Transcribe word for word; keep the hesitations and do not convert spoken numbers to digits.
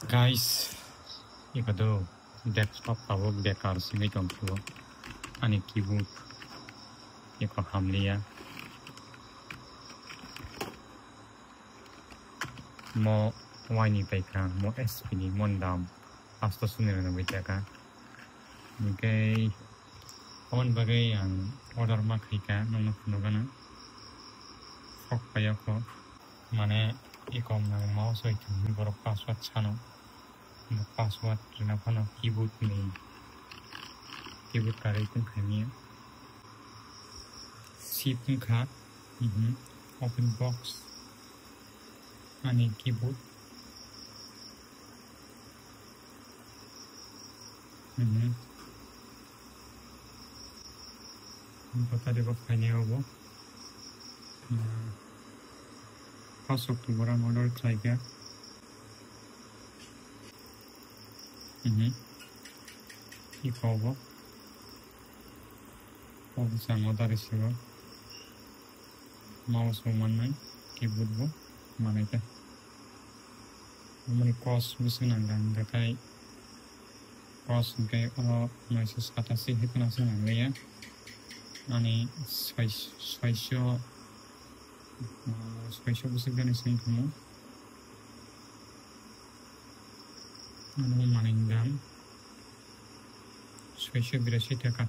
Guys, iko do desktop tabuk bekar simi tongphio. Ani keyboard iko hamliya. Mo waini paikha, mo S P ni mon dam asto suni rwna bai taka. Hwnkhe aboni bagwi ang order ma khaika, nokno phunukgana. Sok paiya kho. Mane, ikom nang mouse bai thwngwi borok password sano. Bo password rwna phano keyboard ni, keyboard karwi tong khaimya. Shift wngkha, mhm, open box, ani keyboard. Mhm. Bo tari bo phainai obo. Hmm. First October ang order khlaikha. Mhm. Iko bo. Obo chang order risibo. Mouse bo mannai, keyboard bo manai ta. Aboni cost bwswk nang kha hwnkhe, cost hwnkhe o noisho satasi hai phano se nang liya. Ani soi-, soisho, ah, soisho bwswk gani se wngkha mo. Ano manwi dam soisho birasi taka.